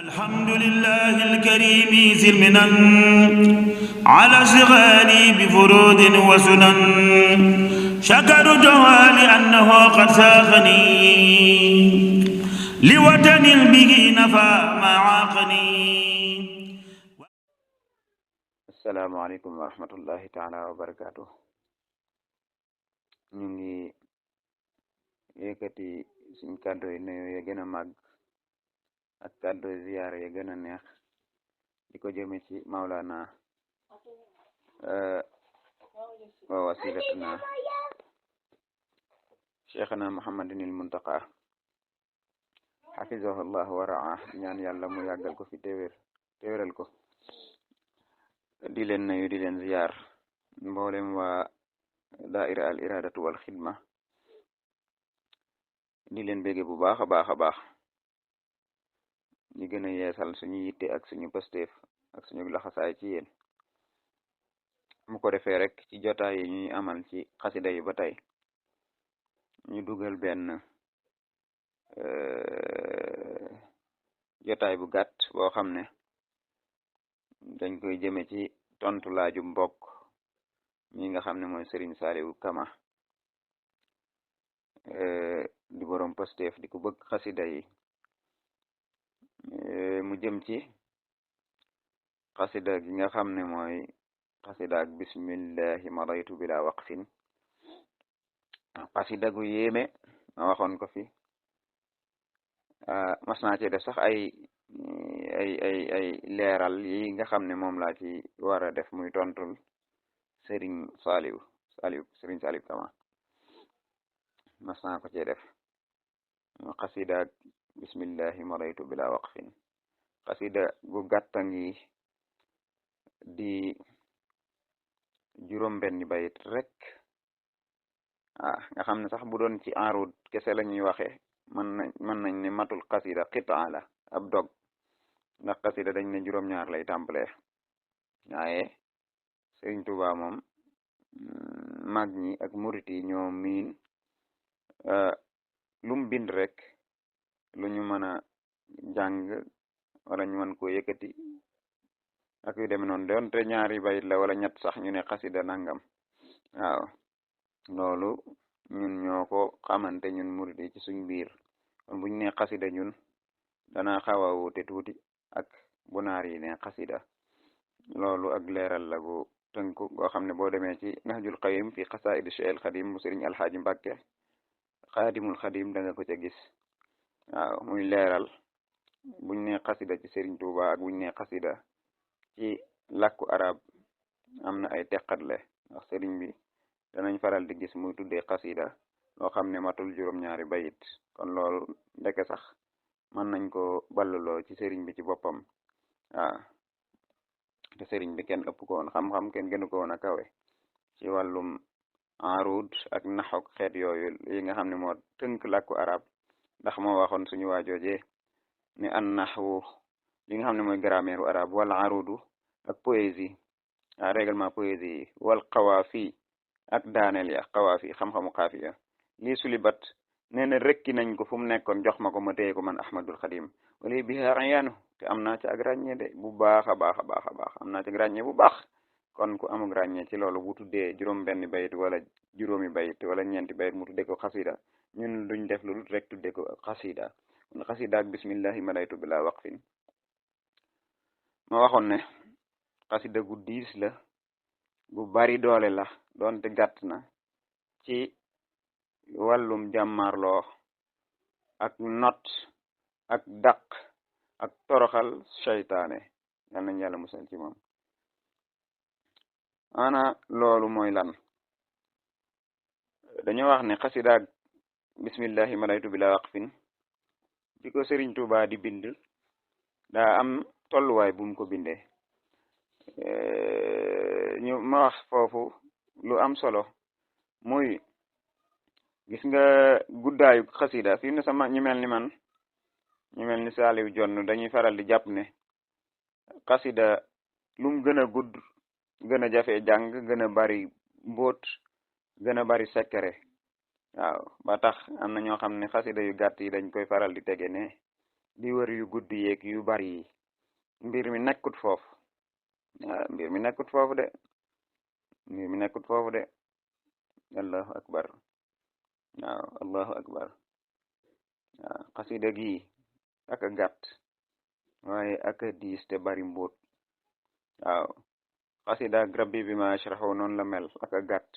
الحمد لله الكريم ذي المنن على اشتغالي بفروض وسنن شكرته لأنه قد ساقني لوطن به نفى ما عاقني. السلام عليكم ورحمة الله تعالى وبركاته. ñu ngi yëkkati suñ kàddu yi nuyu ya gën a màgg ak kàddu ziyaara ya gën a neex di ko jëme ci Maulana wa wasilatuna cheikhana Muhammadinil Muntaqa xafizahu allah wa raa ñaan yàlla mu yàggal ko fi téwéral ko. di leen nuyu di leen ziyaar mboolem waa daaira al iradatu wal xidma di leen bége bu baax a baax ñu gën a yeesal suñu yitte ak suñu pasteef ak suñu laxasaay ci yéen mu ko defee rek ci jotaay yi ñuy amal ci xasida yi ba tey ñu dugal benn jotaay bu gàtt boo xam ne dañ koy jëme ci tontu laaju mbokk mi nga xam ne mooy Serigne Saliou Kama di borom pasteef di ko bëgg xasida yi mu jëm ci xasida gi nga xam ne mooy xasida ak bismillahi maraytu bila waqfin xasida gu yéeme ma waxoon ko fi mas naa ci def sax ay leeral yi nga xam ne moom laa ci war a def muy tontul Serigne Saliou Kama mas naa ko cee def xasida ak bismillahi maraytu bila waqfin xasida gu gàtta ngi di juróom benni bayit rek nga xam ne sax bu doon ci enroute kese la ñuy waxe mën nañ ne matul xasida qitaa la ab dog ndax xasida dañ ne juróom-ñaar lay tàmbalee waaye Sëriñ Tuubaa moom mag ñi ak murit yi ñoo miin lum bind rek lu ñu mën a jàng wala ñu mën koo yëkkati ak yu demee noonu doonte ñaari bayit la wala ñett sax ñu ne xasida nangam waaw loolu ñun ñoo ko xamante ñun murit yi ci suñ biir kon buñ ne xasida ñun dana xaw a wuute tuuti ak bu naar yi ne xasida loolu ak leeral la gu tënku goo xam ne boo demee ci Nahjul Qayyim fi xasaa'id Cheikh Xadim mu Sëriñ Alxaaji Mbàkke Xaadimul Xadim da nga ko ca gis waaw muy leeral buñ ne xasida ci Sëriñ Tuuba ak buñ ne xasida ci làkku arab am na ay teqatle ndax sëriñ bi danañ faral di gis muy tuddee xasida loo xam ne matul juróom-ñaari bayit kon loolu ndeke sax mën nañ ko balluloo ci sëriñ bi ci boppam waaw te sëriñ bi kenn ëpp ko woon xam-xam kenn gënu ko woon a kawe ci wàllum arud ak naxok xeet yooyu yi nga xam ne moo tënk làkku arab ndax moo waxoon suñu waajooje ne an naxwu li nga xam ne mooy grammaire u arab wal arudu ak poésie règlement poésie yi wal xawaafi ak daaneel ya xawaafi xam-xamu xaafiya lii sulibat nee na rekki nañ ko fu mu nekkoon jox ma ko ma téye ko man Ahmadul Xadim wala biha ayaanu te am naa ci ak ràññee de bu baax a baax am naa ci ak ràññee bu baax kon ku amul ràññee ci loolu bu tuddee juróom benn bayit wala juróomi bayit wala ñeenti bayit mu tuddee ko xasida ñun duñ def lu dul rek tuddee ko xasida kon xasida ak bismillahi maraytu bila waqfin ma waxoon ne xasida gu diis la gu bari doole la doonte gàtt na ci wàllum jàmmarloo ak not ak dàq ak toroxal seytaane yal nañ yàlla musal ci moom ana loolu mooy lan dañoo wax ne xasida ak bismillahi maraytu bila waqfin di ko Sëriñ Tuubaa di bind daa am tolluwaay bu mu ko bindee ñu ma wax foofu lu am solo muy gis nga guddaayu xasida fi ne sama ñu mel ni man ñu mel ni Saliou Jonn dañuy faral di jàpp ne xasida lum gën a gudd gën a jafe jàng gën a bari mbóot gën a bari sekkere waaw ba tax am na ñoo xam ne xasida yu gàtt yi dañ koy faral di tege ne di wër yu gudd yeeg yu bari yi mbir mi nekkut foofu mbir mi nekkut foofu de mbir mi nekkut foofu de allahu akbar waaw allahu akbar waaw xasida gi ak a gàtt waaye ak a diis te bari mbóot waaw xasida ak rabbi bi ma ashrahu noonu la mel ak a gàtt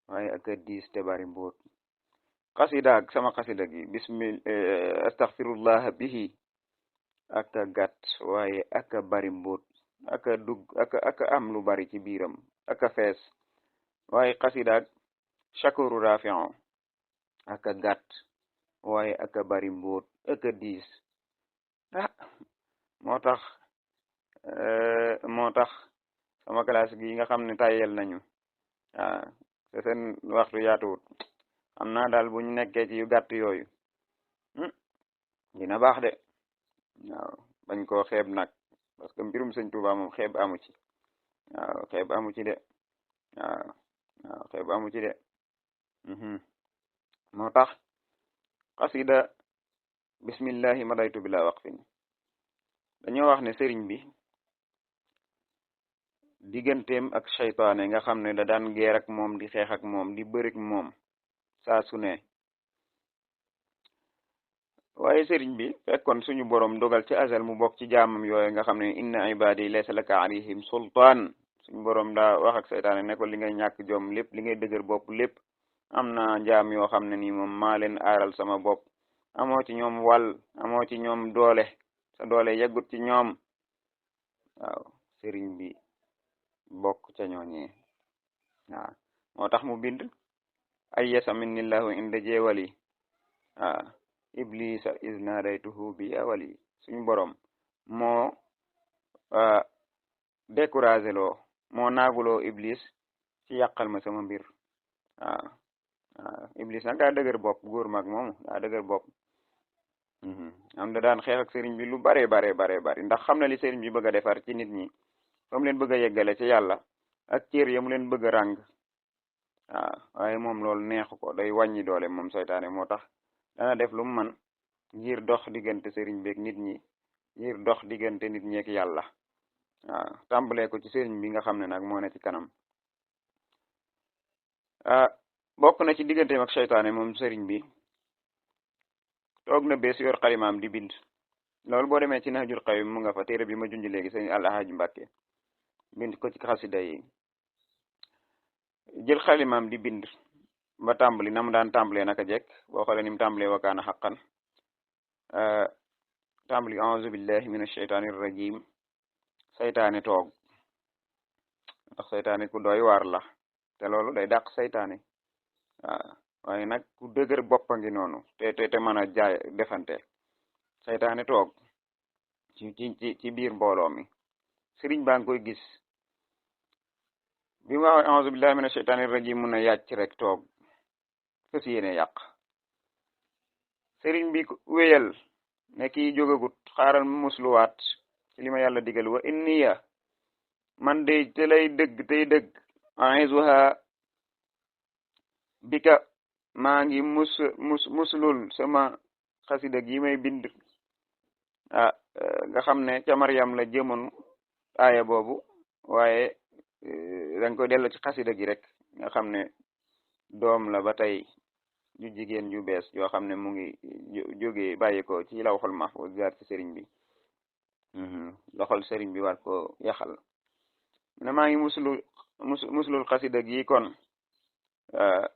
waaye ak a diis te bari mbóot xasida ak sama xasida gi astaghfirullah bihi ak a gàtt waaye ak a bari mbóot ak a dugg ak a am lu bari ci biiram ak a fees waaye xasida ak shakuru rafi'u ak a gàtt waaye ak a bari mbóot ak a diis moo tax sama classe gi nga xam ne tayel nañu te seen waxtu yaatuwut xam naa daal bu ñu nekkee ci yu gàtt yooyu dina baax de waaw bañ koo xeeb nag parce que mbirum sëñ Tuuba moom xeeb amu ci waaw xeeb amu ci de waaw xeeb amu ci de moo tax xasida bismillahi madaytu bila waqfin dañoo wax ne sëriñ bi digganteem ak seytaane nga xam ne da daan geer ak moom di xeex ak moom di bërik moom saa su ne waaye sëriñ bi fekkoon suñu borom dogal ci azal mu bokk ci jaamam yooyu nga xam ne inna ibadi laysa laka alayhim sultaan suñu borom daa wax ak seytaane ne ko li ngay ñàkk jom lépp li ngay dëgër bopp lépp am na jaam yoo xam ne nii moom maa leen aaral sama bopp amoo ci ñoom wàll amoo ci ñoom doole sa doole yeggut ci ñoom waaw sëriñ bi bokk ca ñooñee waaw moo tax mu bind ay yasa minnillahu inda jeewali waaw iblisa isnadaytuhu bi ya wali suñu borom moo découragé loo moo naaguloo iblis ci yàqal ma sama mbir waaw iblis nag daa dëgër bopp góor mag moomu daa dëgër bopp am da daan xeex ak sëriñ bi lu bare bari ndax xam na li sëriñ bi bëgg a defar ci nit ñi fa mu leen bëgg a yeggale ci yàlla ak cër ya mu leen bëgg a ràng waaye moom loolu neexu ko day wàññi doole moom seytaane moo tax dana def lu mu man ngir dox diggante sëriñ beeg nit ñi ngir dox diggante nit ñeek yàlla tàmbalee ko ci sëriñ bi nga xam ne nag moo ne ci kanam bokk na ci digganteem ak seytaane moom sëriñ bi toog na bés yor xalimaam di bind loolu boo demee ci Nahjul Qadim mu nga fa téere bi ma junj léegi sëñ Alhaji Mbàkke bind ko ci xasida yi jël xalimaam di bind ba tàmbali na mu daan tàmbalee naka jekk boo xoolee ni mu tàmbalee wakaana xaqan tàmbali a'uuzu billahi min ashaytaani rajim saytaane toog ndax saytaane ku doy waar la te loolu day dàq saytaane waaye nag ku dëgër boppa ngi noonu te mën a jaay defante saytaane toog ci biir mbooloo mi sëriñ baa ngi koy gis bi mu wax a'uuzu billahi min ashaytaani rajim mun a yàcc rek toog fas yéene yàq sëriñ bi wéyal ne kii jógagut xaaral musluwaat ci li ma yàlla digal wa inniya man de te lay dëgg tey dëgg a'izuha bika maa ngi muslul sama xasida gi may bind nga xam ne ca Maryam la jëmoon aaya boobu waaye dañ ko dellu ci xasida gi rek nga xam ne doom la ba tey ju jigéen ju bees yoo xam ne mu ngi jógee bàyyi ko ci lawxul mahfuz jaar ci sëriñ bi loxol sëriñ bi war ko yaxal ne maa ngi muslul xasida gi kon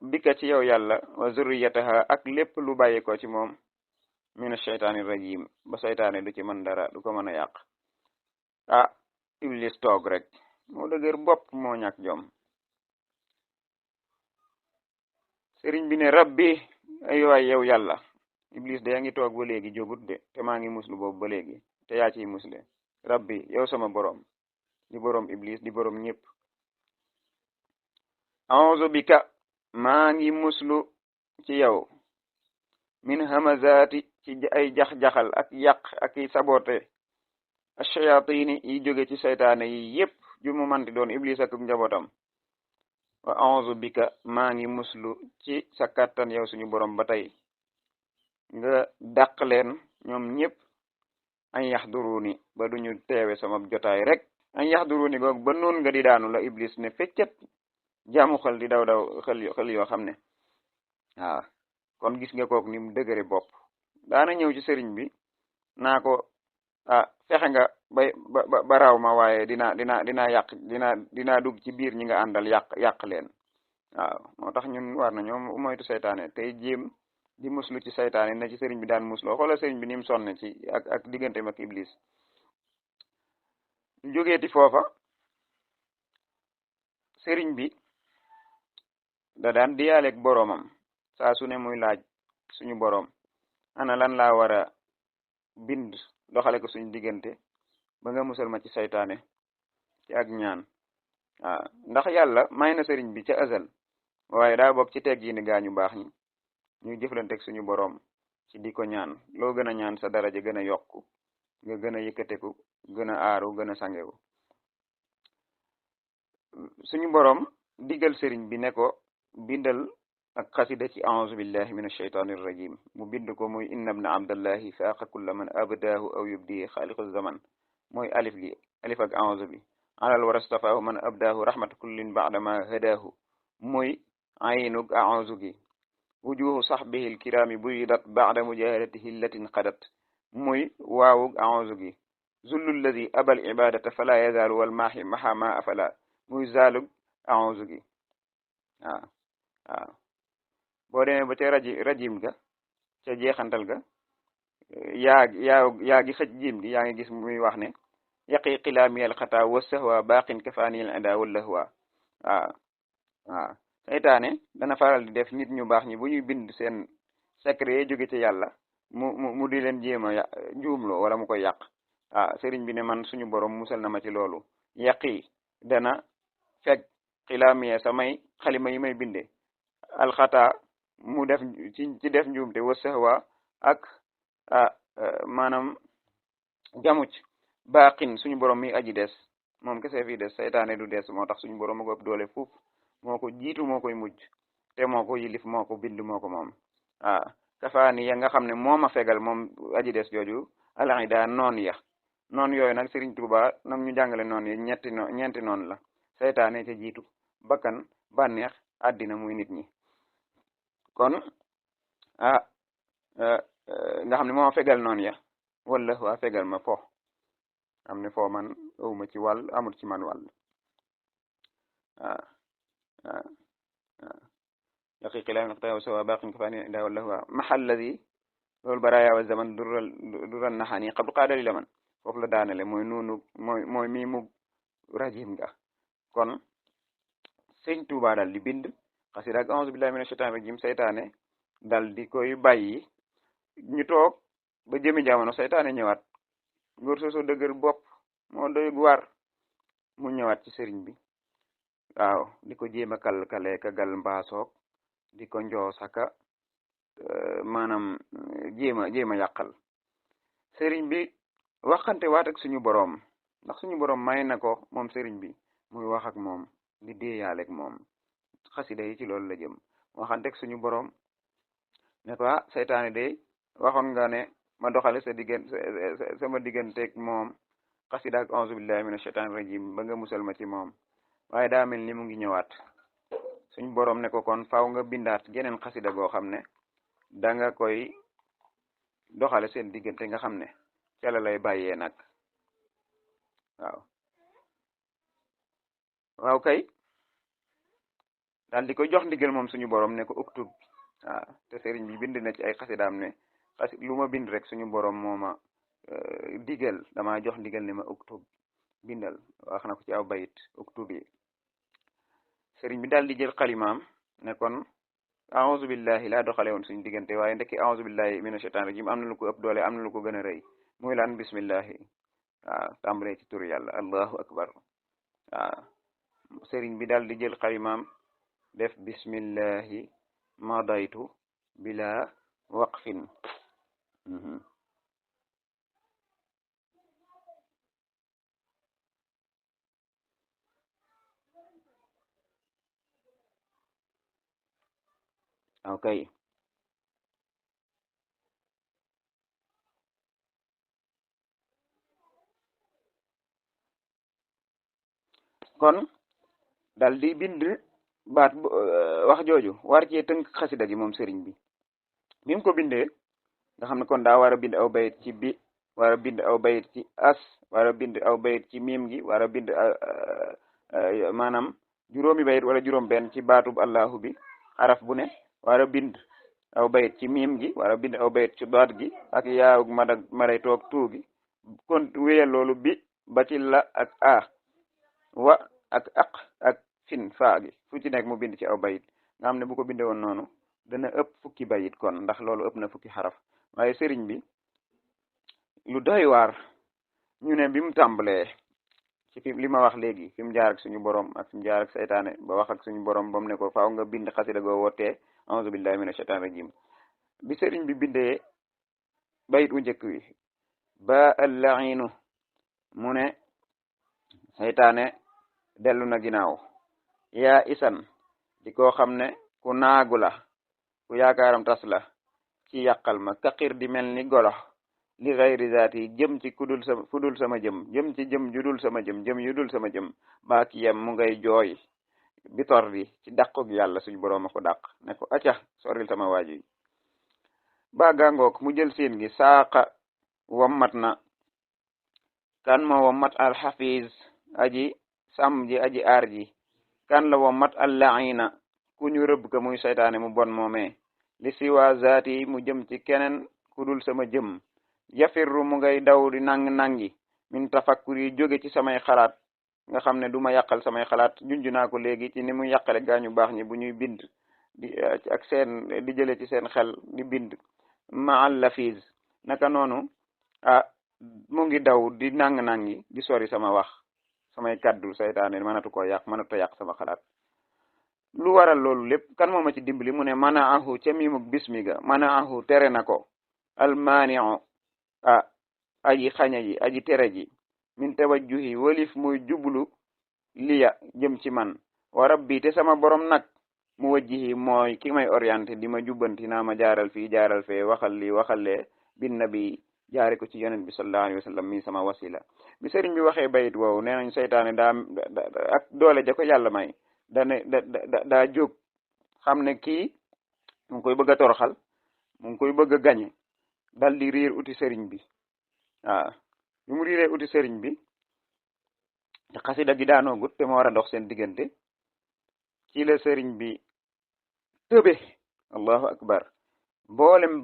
bika ci yow yàlla wa zurriyataha ak lépp lu bàyyi ko ci moom min ashaytaani rajim ba saytaane du ci mën dara du ko mën a yàq iblis toog rek moo dëgër bopp moo ñàkk jom sëriñ bi ne rabbi ay waay yow yàlla iblis de yaa ngi toog ba léegi jógut de te maa ngi muslu boobu ba léegi te yaa ciy musle rabbi yow sama borom di borom iblis di borom ñëpp a'uuzu bika maa ngi muslu ci yow min hamazaati ci ay jax-jaxal ak yàq ak i sabote ash-shayaatini yi jóge ci saytaane yi yépp ju mu manti doon iblis ak njabootam wa a'uuzu bika maa ngi muslu ci sa kàttan yow suñu borom ba tey nga dàq leen ñoom ñëpp an yahduruni ba duñu teewe sama jotaay rek an yahduruni goog ba noon nga di daanu la iblis ne feccet jaamu xel di daw xel yoo xam ne waaw kon gis nga kook ni mu dëgëre bopp daana ñëw ci sëriñ bi naa ko fexe nga ba raw ma waaye dinaa yàq dinaa dugg ci biir ñi nga àndal yàq leen waaw moo tax ñun war na ñoom moytu saytaane tey jéem di muslu ci saytaane na ci sëriñ bi daan musloo xoolal sëriñ bi ni mu sonne ci ak digganteem ak iblis jógeeti foofa sëriñ bi da daan diyaaleeg boroomam saa su ne muy laaj suñu boroom ana lan laa war a bind doxale ko suñu diggante ba nga musal ma ci saytaane ci ak ñaan waaw ndax yàlla may na sëriñ bi ca azal waaye daa bokk ci teg yi ni gaañu baax ñi ñuy jëflanteeg suñu boroom ci di ko ñaan loo gën a ñaan sa daraja gën a yokku nga gën a yëkkateku gën a aaru gën a sangewu suñu boroom digal sëriñ bi ne ko bindal ak xasida ci a'uuzu billahi min ashaytaani rajim mu bind ko muy inna ibna abdallahi faaqa kulla man abdaahu aw yubdihi xaaliqu zaman mooy alif ak a'uuzu bi alal warastafaahu man abdaahu rahmata kullin ba'dama hadaahu muy aynug a'uuzu gi wujuhu sahbihi alkiraami buyidat ba'da mujahadatihi allatin qadat muy waawug a'uuzu gi zullu alladi abal ibadata fala yazaalu wal maahi maha ma afala muy zaalug a'uuzu gi waaw boo demee ba ca rajim ga ca jeexantal ga yaa gi xëj jiim gi yaa ngi gis muy wax ne yaqi qilaamiyal xataa wa sahwa baqin kafaaniyal ada wallahwa waaw saytaane dana faral di def nit ñu baax ñi bu ñuy bind seen secret yi jóge ci yàlla mu di leen jéem a juumloo wala mu koy yàq sëriñ bi ne man suñu borom musal na ma ci loolu yaqi dana fekk xilaamiya samay xalima yi may binde alxata mu def ci def njuumte wa sahwa ak maanaam jamuc baqin suñu borom mi aji des moom kese fi des saytaane du des moo tax suñu borom ma ko ëpp doole fuuf moo ko jiitu moo koy mujj te moo ko yilif moo ko bind moo ko moom kafaani ya nga xam ne moo ma fegal moom aji des jooju alida noon yooyu nag Serigne Touba nam ñu jàngale noon yi ñeenti noon la saytaane ca jiitu bakkan bànneex àddina muy nit ñi kon nga xam ne moo ma fegal noon ya wala waa fegal ma fo am ne foo man awma ci wàll amul ci man wàll yaqi xilaam naqta sawa baqin kafaani inda wallahu mahal ladi loolu baraya wa zaman dural naxani qablu qaadali la man foofu la daanale mooy nuunu mooy mii mu rajim nga kon sëñ Tuuba dal di bind xasida ak a'uuzu billahi mina shaytaani rajim saytaane dal di koy bàyyi ñu toog ba jëmi jamono saytaane ñëwaat góor sooso dëgër bopp moo doy war mu ñëwaat ci sëriñ bi waaw di ko jéem a kale ka gal mbaasoog di ko njoosaka maanaam jéem a yàqal sëriñ bi waxante waat ak suñu boroom ndax suñu boroom may na ko moom sëriñ bi muy wax ak moom di déeyaale ak moom xasida yi ci loolu la jëm waxante ak suñu boroom ne ko saytaane de waxoon nga ne ma doxale sama digganteeg moom xasida ak a'uuzu billahi mina shaytaani rajim ba nga musal ma ci moom waaye daa mel ni mu ngi ñëwaat suñ boroom ne ko kon faaw nga bindaat geneen xasida goo xam ne da nga koy doxale seen diggante nga xam ne ca la lay bàyyee nag waaw kay daal di koy jox ndigal moom suñu boroom ne ko uktub te sëriñ bi bind na ci ay xasidaam ne lu ma bind rek suñu boroom moo ma digal dama jox ndigal ne ma uktub bindal wax na ko ci aw bayit uktub yi sëriñ bi daal di jël xalimaam ne kon a'uuzu billahi laa doxale woon suñu diggante waaye ndekki a'uuzu billahi mina shaytaani rajim am na lu ko ëpp doole am na lu ko gën a rëy muy laan bismillahi tàmbalee ci turu yàlla allahu akbar sëriñ bi daal di jël xalimaam def bismillahi madaytu bila waqfin okay kon dal di bind baat wax jooju war cee tënk xasida gi moom sëriñ bi bi mu ko bindee nga xam ne kon daa war a bind aw bayit ci bi war a bind aw bayit ci as war a bind aw bayit ci miim gi war a bind maanaam juróomi bayit wala juróom benn ci baatub allahu bi xaraf bu ne war a bind aw bayit ci miim gi war a bind aw bayit ci baat gi ak yaawug maday toog tuu gi kon wéyal loolu bi ba ci la ak a wa ak aq ak fin faa gi fu ci nekk mu bind ci aw bayit nga xam ne bu ko bindee woon noonu dana ëpp fukki bayit kon ndax loolu ëpp na fukki xaraf waaye sëriñ bi lu doy waar ñu ne bi mu tàmbalee ci fi li ma wax léegi fi mu jaar ak suñu borom ak fi mu jaar ak saytaane ba wax ak suñu borom ba mu ne ko faaw nga bind xasida goo wootee a'udhu billahi minash shaitanir rajim bi sëriñ bi bindee bayit u njëkk wi ba allainu mu ne saytaane dellu na ginnaaw yaa isan di koo xam ne ku naagu la ku yaakaaram tas la ci yàqal ma kaqir di mel ni golo li gayri zaati jëm ci kudul sama fudul sama jëm ci jëm judul sama jëm yudul sama jëm baaki yam mu ngay jooy bi tor bi ci dàqug yàlla suñu boroom a ko dàq ne ko acca soril sama waaji ba gàngook mu jël seen gi saaqa wammat na kan ma wammat alxafiz aji sàmm ji aji aar ji kan la wammat allaina ku ñu rëbb ka muy saytaane mu bon moomee li siwa zaati mu jëm ci keneen ku dul sama jëm yafirru mu ngay daw di nangi min tafakkur yi jóge ci samay xalaat nga xam ne du ma yàqal samay xalaat junj naa ko léegi ci ni muy yàqale gaañu baax ñi bu ñuy bind di ak seen di jële ci seen xel di bind maal lafiz naka noonu mu ngi daw di nangi di sori sama wax samay kaddu saytaane mënatu koo yàq mënatu yàq sama xalaat lu waral loolu lépp kan moo ma ci dimbali mu ne mana ahu ca miimuk bismi ga mana ahu tere na ko almaaniu aji xaña ji aji tere ji min tawajjuhi walif muy jublu liya jëm ci man wa rabbi te sama borom nag mu wajjihi mooy ki may orienté di ma jubbanti naa ma jaaral fii jaaral fee waxal li waxalee bin nabi jaare ko ci yonent bi sallallahu alayhi wa sallam mi sama wasila bi sëriñ bi waxee bayit woowu nee nañ seytaane ak doole ja ko yàlla may daa jóg xam ne kii mu ngi koy bëgg a toroxal mu ngi koy bëgg a gañe dal di riir uti sëriñ bi waaw bi mu riiree uti sëriñ bi te xasida gi daanoogut te ma war a dox seen diggante ci la sëriñ bi tëbe allahu akbar boolem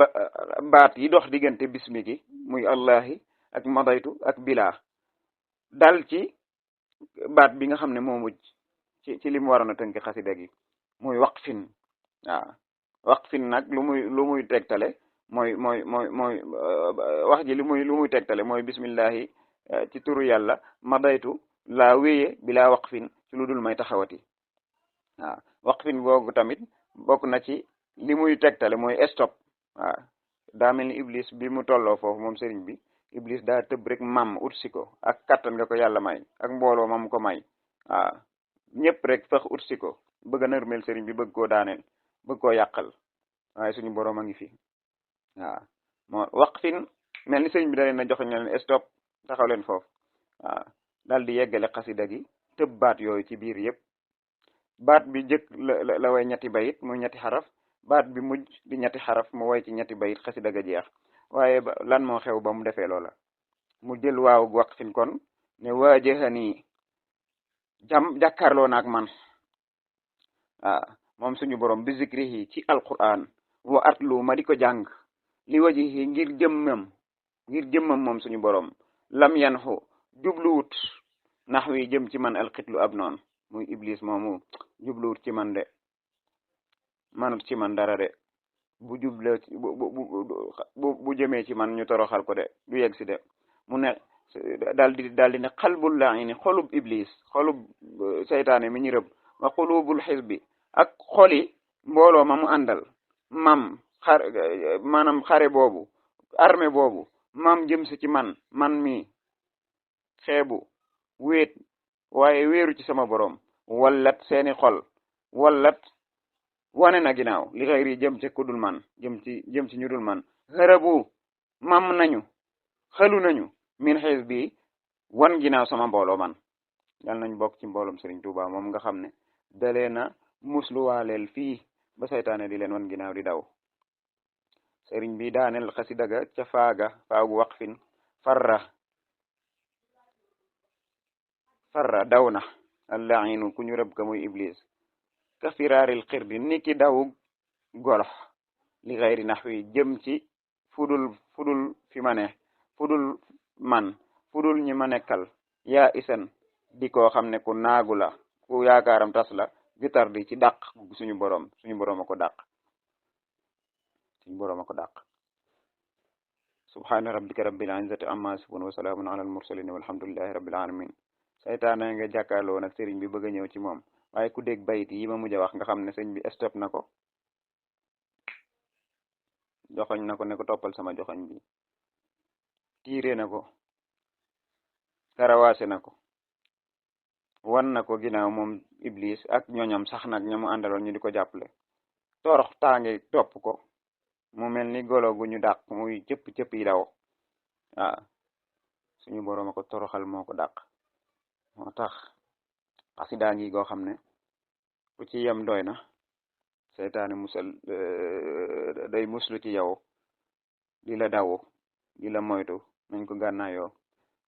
baat yi dox diggante bismi gi muy allahi ak madaytu ak bilaa dal ci baat bi nga xam ne moo mujj ci li mu waroon a tënk xasida gi muy waqfin waaw waqfin nag lu muy tegtale mooy wax ji lu muy tegtale mooy bismillahi ci turu yàlla madaytu laa wéye bilaa waqfin ci lu dul may taxawati waaw waqfin googu tamit bokk na ci li muy tegtale mooy stop waaw daa mel ni iblis bi mu tolloo foofu moom sëriñ bi iblis daa tëb rek mam utsi ko ak kattan nga ko yàlla may ak mbooloo mam ko may waaw ñëpp rek fex utsi ko bëgg a nërmel sëriñ bi bëgg koo daaneel bëgg koo yàqal waaye suñu boroom a ngi fi waaw moo waqfin mel ni sëriñ bi da leen a joxe ne leen stop taxaw leen foofu waaw daal di yeggale xasida gi tëb baat yooyu ci biir yëpp baat bi jëkk la way ñetti bayit muy ñetti xaraf baat bi mujj di ñetti xaraf mu way ci ñetti bayit xasida ga jeex waaye lan moo xew ba mu defee loola mu jël waaw waqfin kon ne waajahani jàkkaarloo naak man moom suñu borom bi zikrihi ci alquran wa atlu ma di ko jàng li wajihi ngir jëmmam moom suñu borom lam yanxu jubluwut nax wi jëm ci man alxitlu ab noon muy iblis moomu jubluwut ci man de manut ci man dara de bu juble bu jëmee ci man ñu toroxal ko de du yegg si de mu ne daal di ne xalbul laini xolub iblis xolub seytaane mi ñu rëbb wa xulubul xisbi ak xoli mbooloo ma mu àndal maanaam xare boobu armée boobu jëm si ci man mi xeebu wéet waaye wéeru ci sama borom wallat seeni xol wallat wane na ginnaaw li xëyri jëm ci kudul man jëm ci ñu dul man hërabu nañu xalu nañu min xees bi wan ginnaaw sama mbooloo man yal nañ bokk ci mboolum Sëriñ Tuuba moom nga xam ne dalee na musluwaaleel fii ba saytaane di leen wan ginnaaw di daw. sëriñ bi daaneel xasida ga ca faagu waqfin farra daw na allainu ku ñu rëbb ka muy iblis ka firaaril xirdi niki daw golox li xayri naxwi jëm ci fudul fi ma ne fudul ñi ma nekkal yaa isan di koo xam ne ku naagu la ku yaakaaram tas la gitar di ci dàq suñu boroom a ko dàq subhaana rabbika rabbil izzati amma yasifun wa salaamun ala al mursalin walhamdulillahi rabbil alamin saytaane nga jàkkaarloo nag sëriñ bi bëgg a ñëw ci moom waaye ku dégg bayit yi ma mujj a wax nga xam ne sëñ bi stop na ko joxoñ na ko ne ko toppal sama joxoñ bi tiire na ko karawaase na ko wan na ko ginnaaw moom iblis ak ñoñam sax nag ñamu àndaloon ñu di ko jàppale torox taange topp ko mu mel ni golo gu ñu dàq muy cëpp yi daw suñu boroom a ko toroxal moo ko dàq moo tax xasidaa ngi goo xam ne ku ci yem doy na seytaane day muslu ci yow di la daw di la moytu nañ ko gànnaayoo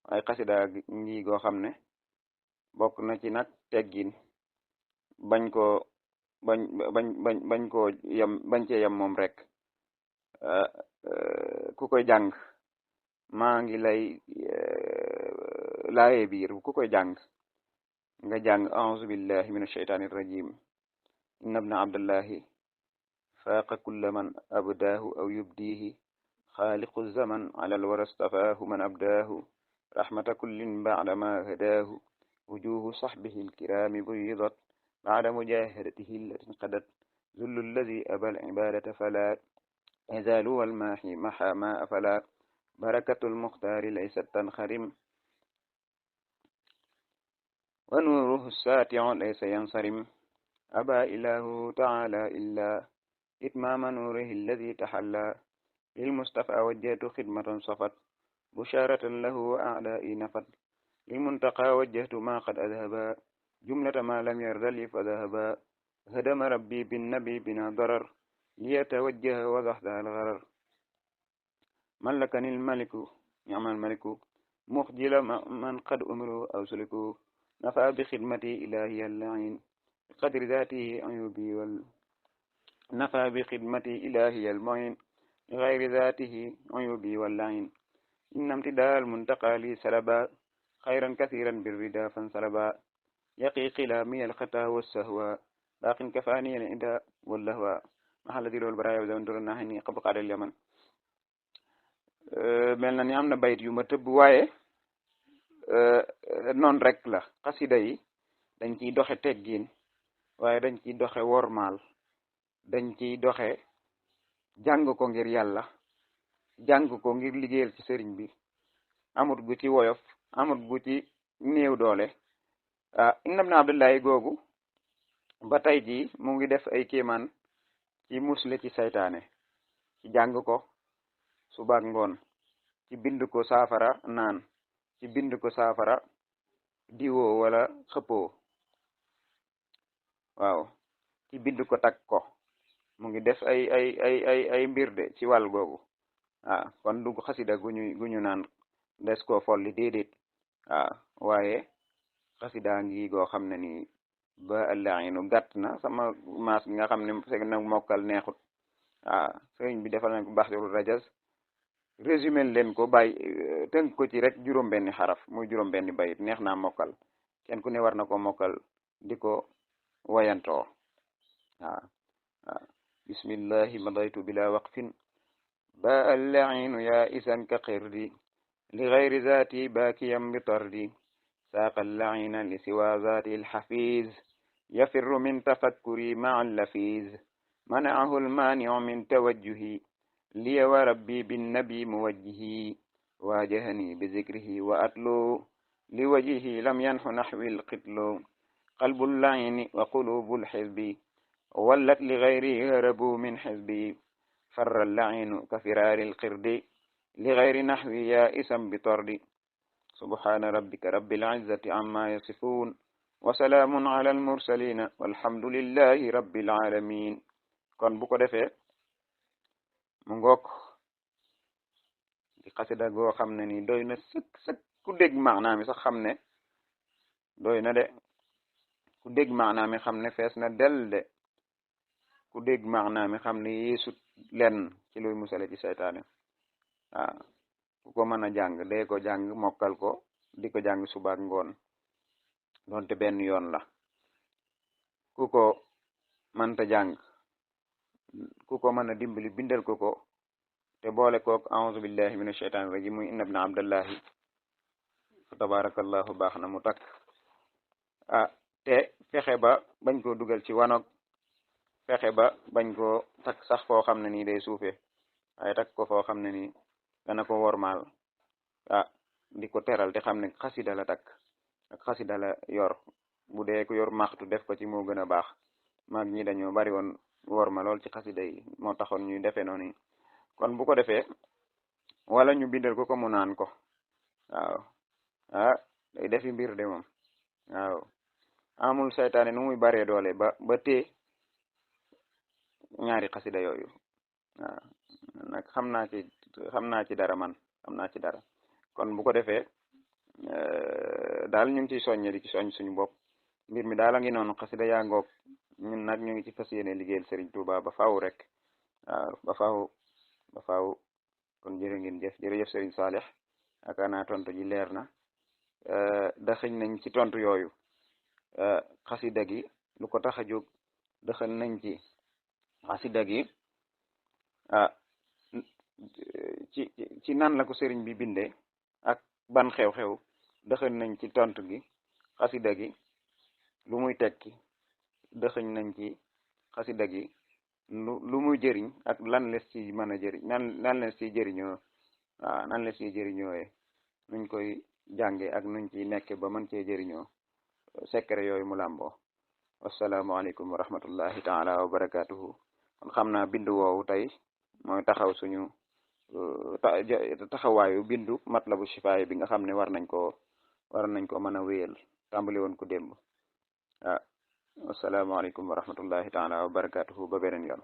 waaye xasidaa ngi goo xam ne bokk na ci nag teggin bañ cee yem moom rek ku koy jàng maa ngi lay laaye biir ku koy jàng nga jàng a'uuzu billahi min ashaytaani rajim inna ibna abdallahi faaqa kulla man abdaahu aw yubdihi xaaliqu zaman ala alwara stafaahu man abdaahu rahmata kullin ba'da ma hadaahu wujuhu sahbihi alkirami buyidat ba'da mujahadatihi allati qadat zullu alladi aba alibadata fala yazaalu walmaahi maha ma afala barakatu almuxtaari laysat tanxarim wa nuuruhu saati'u laysa yansarim aba ilahu taala illa itmaama nuurihi alladi taxalla lilmustafa wajjahtu xidmatan safat busharatan lahu wa a'daa'i nafat lilmuntaqa wajjahtu ma qad adhaba jumlata ma lam yarda li fadhaba hadama rabbi binnabi bina darar liyatawajjaha wa dahda algharar ملكني الملك نعم الملك مخجل من قد أمروا أو سلكوا نفع بخدمتي إلهي اللعين بقدر ذاته عيوبي نفع بخدمتي إلهي المعين لغير ذاته عيوبي واللعين إن امتداء المنتقى لي سلبا خيرا كثيرا بالردى فانسلبا يقي قلامي الخطا والسهوى باق كفاني العدا واللهوى محل ذي البرايا وزوندر الناحني قبل قعد اليمن mel na ni am na bayit yu ma tëbb waaye noonu rek la xasida yi dañ ciy doxe teggin waaye dañ ciy doxe wormaal dañ ciy doxe jàng ko ngir yàlla jàng ko ngir liggéeyal ci sëriñ bi amut gu ci woyof amut gu ci néew doole inna ibna abdullahi googu ba tey ji mu ngi def ay kéemaan ci musle ci saytaane ci jàng ko subaak ngoon ci bind ko saafara naan ci bind ko saafara diwoo wala xëppoo waaw ci bind ko takk ko mu ngi def ay mbir de ci wàll googu kon du xasida guñu naan des ko folli déedéet waaye xasida ngi goo xam ne ni ba allainu gàtt na sama maas gi nga xam ne fekk na mokkal neexut sëriñ bi defal nañ ko baxirul rajas résumé leen ko bàyyi tënk ko ci rek juróom-benni xaraf muy juróom-benni bayit neex naa mokkal kenn ku ne war na ko mokkal di ko wayantoo bismillahi madaytu bila waqfin ba allainu ya isan ka xirdi li gayri zati bakiyam bi tardi saaqa allaina li siwa zati alxafiz yafirru min tafakkuri maa allafiz manaahu almaaniu min tawajjuhi liya wa rabbi binnabi muwajjihi waajahani bizikrihi wa atlu liwajihi lam yanxu naxwi alqitlu qalbu llayni wa qulubu lxizbi wallat ligayri harabu min xizbi farra llaynu ka firaari alqirdi ligayri naxwi ya isam bitordi subhana rabbika rabbil izzati amma yasifun wa salaamun ala al mursalina walhamdulillahi rabbil alamin. kon bu ko defee mu ngook di xasida goo xam ne ni doy na sëkk ku dégg maanaam mi sax xam ne doy na de, ku dégg maanaam mi xam ne fees na del de, ku dégg maanaam mi xam ne yeesut lenn ci luy musale ci seytaane. waaw ku ko mën a jàng dee ko jàng mokkal ko di ko jàng subaak ngoon doonte benn yoon la. ku ko mënta jàng ku ko mën a dimbali bindal ko te boole kook a'udhu billahi minash shaitanir rajim muy inna ibna abdallahi fa tabarakallahu baax na mu takk. te fexe ba bañ koo dugal ci wanog, fexe ba bañ koo takk sax foo xam ne nii day suufe, waaye takk ko foo xam ne nii dana ko wormaal. di ko teral te xam ne xasida la takk ak xasida la yor. bu dee ko yor maxtu def ko ci moo gën a baax. mag ñi dañoo bari woon worma lool ci xasida yi, moo taxoon ñuy defee noonu. kon bu ko defee wala ñu bindal ko mu naan ko. waaw day defi mbir de moom. waaw amul saytaane nu muy baree doole ba tee ñaari xasida yooyu. waaw nag xam naa ci dara man xam naa ci dara. kon bu ko defee daal ñu ngi ciy soññe di ci soññ suñu bopp. mbir mi daal a ngi noonu, xasida yaa ngoog. ñun nag ñu ngi ci fas yéene liggéeyal Serigne Touba ba faaw rek. waaw ba faaw kon jërë ngeen jëf, jërëjëf Serigne Salih. yaakaar naa tontu ji leer na. daxëñ nañ ci tontu yooyu xasida gi lu ko tax a jóg, daxal nañ ci xasida gi ci nan la ko sëriñ bi bindee ak ban xew-xew. daxal nañ ci tontu gi xasida gi lu muy tekki. daxëñ nañ ci xasida gi lu muy jëriñ ak lan les ci mën a jëriñ, nan les ci jëriñoo. nan les ci jëriñooyee, nuñ koy jànge ak nuñ ci nekke ba mën cee jëriñoo secret yooyu mu làmboo. wasalaamaaleykum wa rahmatullahi taala wa barakatuhu. kon xam naa bindu woowu tey mooy taxaw suñu taxawaayu bindu matlabu shifaay bi nga xam ne war nañ ko mën a wéyal, tàmbali woon ko démb. wasalaamaaleykum wa rahmatullahi taala wa barakatuhu ba beneen yoon.